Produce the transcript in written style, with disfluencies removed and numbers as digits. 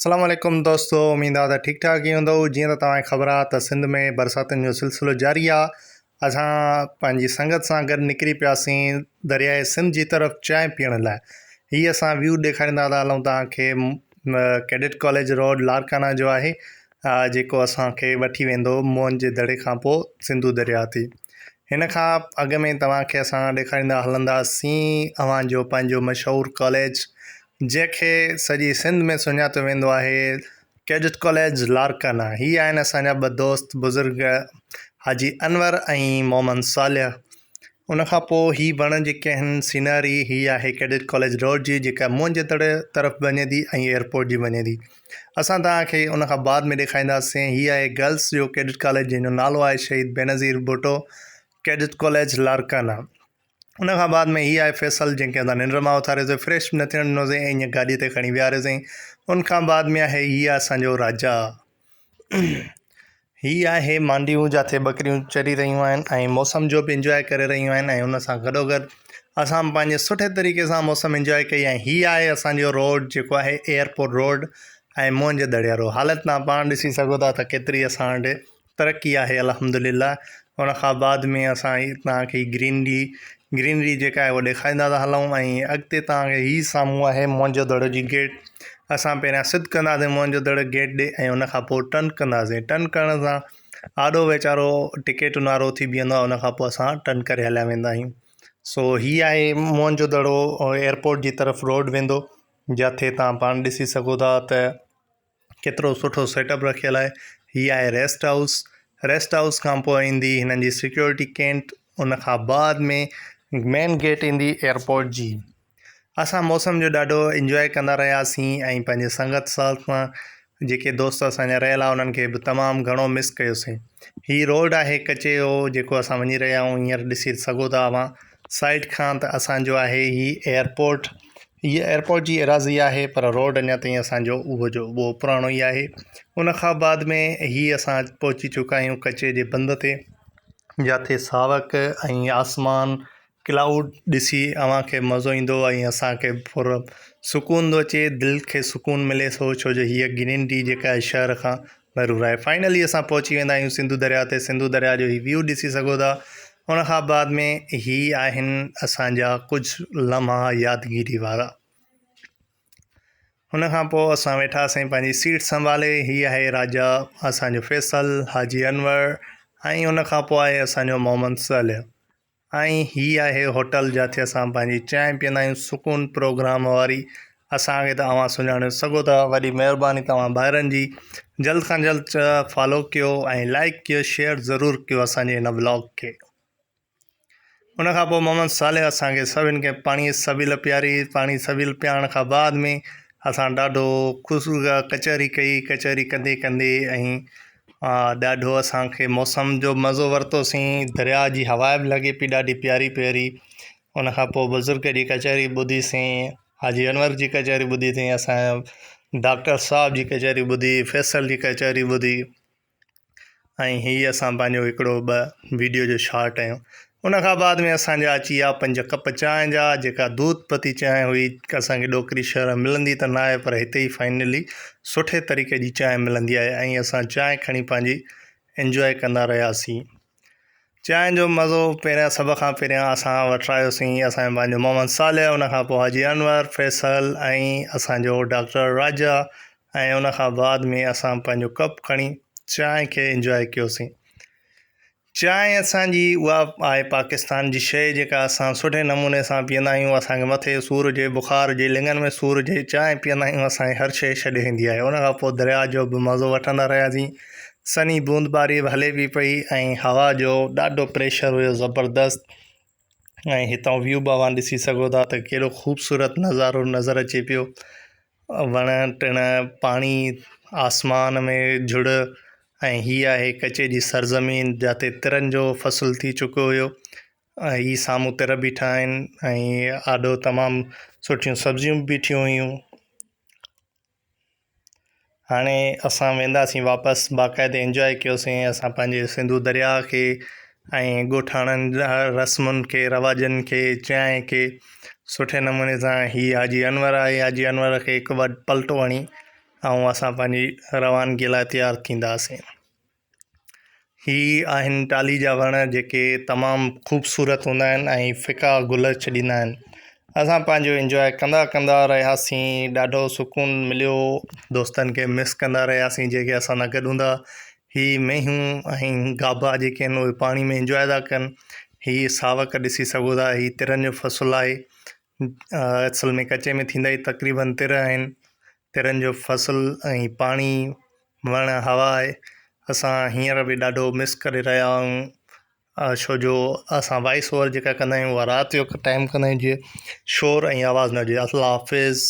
السلام عليڪم دوستو اميد آ ته ٺيڪ ٺاڪ ئي هوندؤ جيئن ته توهان کي خبر آ ته سنڌ ۾ برساتن جو سلسلو جاري آ اسان پنهنجي سنگت سان گڏ نڪري پياسين درياء سنڌ جي طرف چانهه پيئڻ لاء هي اسان ويو ڏيکاريندا ٿا هلون توهان کي ڪيڊٽ ڪاليج روڊ لاڙڪاڻا جو آهي جيڪو اسان کي وٺي ويندو موهن جي دڙي کان پوء سنڌو درياء تي هن کان اڳ ۾ توهان کي اسان ڏيکاريندا هلنداسين اوهان جو پنهنجو مشهور ڪاليج جنهن کي سڄي سنڌ ۾ سڃاتو ويندو آهي ڪيڊٽ ڪاليج لاڙڪاڻا هي آهن اسان جا ٻه دوست بزرگ حاجي انور ۽ محمد صالح ان کان پوء هي وڻ جيڪي آهن سينري هي آهي ڪيڊٽ ڪاليج روڊ جي جيڪا موهن جي دڙي طرف وڃي ٿي ۽ ايئرپورٽ جي وڃي ٿي اسان توهان کي ان کان بعد ۾ ڏيکارينداسين هي آهي گرلس جو ڪيڊٽ ڪاليج جنهن جو نالو آهي شهيد بينظير ڀٽو ڪيڊٽ ڪاليج لاڙڪاڻا ان کان بعد ۾ هي آهي فيصل جنهن کي اسان ننڊ مان اٿاريوسين فريش نه ٿيڻ ڏنوسين ۽ ائين گاڏي تي کڻي ويهاريوسين ان کان بعد ۾ آهي هي آهي اسان جو راجا هي آهي مانڊيون جاٿي ٻڪريون چري رهيون آهن ۽ موسم جو به انجواء ڪري رهيون آهن ۽ ان سان گڏو گڏ اسان پنهنجي سٺي طريقي سان موسم انجواء ڪئي ۽ هي آهي اسان جو روڊ جيڪو آهي ايئرپورٽ روڊ ۽ موهن جي دڙي وارو حالت تان پاڻ ڏسي سگهو ٿا ته ڪيتري اسان وٽ ترقي آهي الحمد لله ان کان بعد ۾ اسان هي توهان کي گرينري گرينري جيڪا آهي اها ڏيکاريندا ٿا هلون ۽ اڳتي توهان کي هي سامهون آهي موهن جو دڙو جي گيٽ اسان پهريان سڌ ڪنداسين موهن جو دڙو گيٽ ڏي ۽ ان کان پوء ٽرن ڪنداسين ٽرن ڪرڻ سان آڏو ويچارو ٽڪيٽن وارو ٿي بيهندو آهي ان کان پوء اسان ٽرن ڪري هليا ويندا آهيون سو هي آهي موهن جو دڙو ايئرپورٽ جي طرف روڊ ويندو جتي توهان پاڻ ڏسي سگهو ٿا ته ڪيترو سٺو سيٽ اپ رکيل آهي هي آهي ريسٽ هائوس ريسٽ هائوس کان پوء ايندي هنن جي سيڪيورٽي ڪينٽ ان کان بعد ۾ مين گيٽ ايندي ايئرپورٽ جي اسان موسم جو ڏاڍو انجواء ڪندا رهياسين ۽ پنهنجي سنگت ساٿ سان جيڪي دوست اسان جا رهيل هئا انهن کي به تمام گهڻو مس ڪيوسين هي روڊ آهي ڪچي جو جيڪو اسان وڃي رهيا آهيون هينئر ڏسي سگهو ٿا اوهان سائيڊ کان ته اسان جو آهي هي ايئرپورٽ هيء ايئرپورٽ جي ايراضي آهي پر روڊ اڃا تائين اسان جو اهو جو اهو پراڻو ئي آهي. ان کان بعد ۾ هي اسان پهچي چڪا آهيون ڪچي جي بند تي جاٿي ساوڪ ۽ آسمان ڪلائوڊ ڏسي اوهان کي مزو ايندو ۽ اسان کي پر سڪون ٿو اچي دل کي سڪون ملي ٿو ڇو جو هيء گرينري جيڪا آهي شهر کان ضرور آهي فائنلي اسان پهچي ويندا آهيون سنڌو درياء تي سنڌو درياء جو هي ويو ڏسي سگهو ٿا ان کان بعد ۾ هي آهن اسان جا ڪجهه لمحا يادگيري وارا ان کان پوء اسان ويٺاسين پنهنجي سيٽ سنڀالي هي آهي راجا اسان جو فيصل حاجي انور ۽ ان کان پوء آهي اسان جو محمد صالح ۽ هي آهي هوٽل جاٿي اسان پنهنجي چانهه پيئندا آهيون سڪون پروگرام واري اسان کي ته اوهان سڃاڻي سگهو ٿا وڏي مهرباني توهان ڀائرن جي جلد کان جلد فالو ڪيو ۽ لائڪ ڪيو شيئر ضرور ڪيو اسان جي هن ولاگ کي ان کان پوء محمد صالح اسان کي سڀن کي پاڻي سبيل پياري پاڻي سبيل پيارڻ کان بعد ۾ اسان ڏاڍو خوش ڪچهري ڪئي ڪچهري ڪندي ڪندي ۽ ڏاڍو اسان کي موسم جو مزو ورتوسين درياء جي هوا به لڳي پئي ڏاڍي پياري پياري ان کان پوء بزرگ جي ڪچهري ٻڌيسين حاجي انور جي ڪچهري ٻڌيسين اسان ڊاڪٽر صاحب جي ڪچهري ٻڌي فيصل جي ڪچهري ٻڌي ۽ هي اسان پنهنجو هڪڙو ٻه ويڊيو جو شارٽ هنيو ان کان بعد ۾ اسان جا اچي ويا پنج ڪپ چانهه جا جيڪا دودھ پتي چانهه هئي اسان کي ڏوڪري شهر ۾ ملندي ته ناهي پر هتي ئي فائنلي سٺي طريقي جي چانهه ملندي آهي ۽ اسان چانهه کڻي پنهنجي انجواء ڪندا رهياسين چانهه جو مزو پهريان سڀ کان پهريان اسان وٺرايوسين اسان جو پنهنجو محمد صالح ان کان پوء حاجي انور فيصل ۽ اسان جو ڊاڪٽر راجا ۽ ان کان بعد ۾ اسان پنهنجو ڪپ کڻي چانهه کي انجواء ڪيوسين چانهه اسان جي اها آهي پاڪستان جي شيء جيڪا اسان سٺي نموني سان پيئندا آهيون اسان کي مٿي جو سور هجي بخار هجي لڱن ۾ سور هجي چانهه پيئندا آهيون اسان کي هر شيء ڇڏي ويندي آهي ان کان پوء درياء جو به مزو وٺندا رهياسين سنهي بوند باري به هلي پئي پئي ۽ هوا جو ڏاڍو پريشر هيو زبردست ۽ هتان ويو به اوهان ڏسي سگهو ٿا ته ڪيڏو خوبصورت نظارو نظر اچي پيو وڻ ٽڻ پاڻي آسمان ۾ جھڙ ۽ هي آهي ڪچي جي سرزمين جاتي ترن جو فصل ٿي چڪو هيو ۽ هي سامهون تر بيٺا آهن ۽ آڏو تمام سٺيون سبزيون به بيٺيون هيون. هاڻي اسان وينداسين واپس باقاعدي انجواء ڪيوسين اسان پنهنجي سنڌو درياء کي ۽ ڳوٺاڻن رسمن کي رواجن کي چانهه کي سٺي نموني سان هي حاجي انور آهي حاجي انور کي هڪ ٻه پلٽو هڻي ۽ اسان پنهنجي روانگي لاء تيار ٿينداسين. هي آهن ٽالهي جا وڻ جيڪي تمام خوبصورت هوندا آهن ۽ ڦڪا گل ڇڏيندا آهن. اسان پنهنجو انجواء ڪندا ڪندا رهياسين ڏاڍو سڪون مليو. دوستن کي مس ڪندا رهياسين جيڪي اسان سان گڏ هوندا. هي مينهون ۽ گابا جيڪي آهن اهي پاڻي ۾ انجواء ٿا ڪن. هي ساوڪ ڏسي سگهو ٿا هي ترن جو فصل آهي. اصل ۾ ڪچي ۾ ٿيندا ئي تقريبن تر آهن ترن جو فصل ۽ پاڻي وڻ هوا آهي اسان هينئر به ڏاڍو مس ڪري رهيا آهيون ڇو جو اسان وائس اوور جيڪا ڪندا آهيون اها رات جو ٽائيم ڪندا آهيون جيئن شور ۽ آواز نه هجي الله حافظ.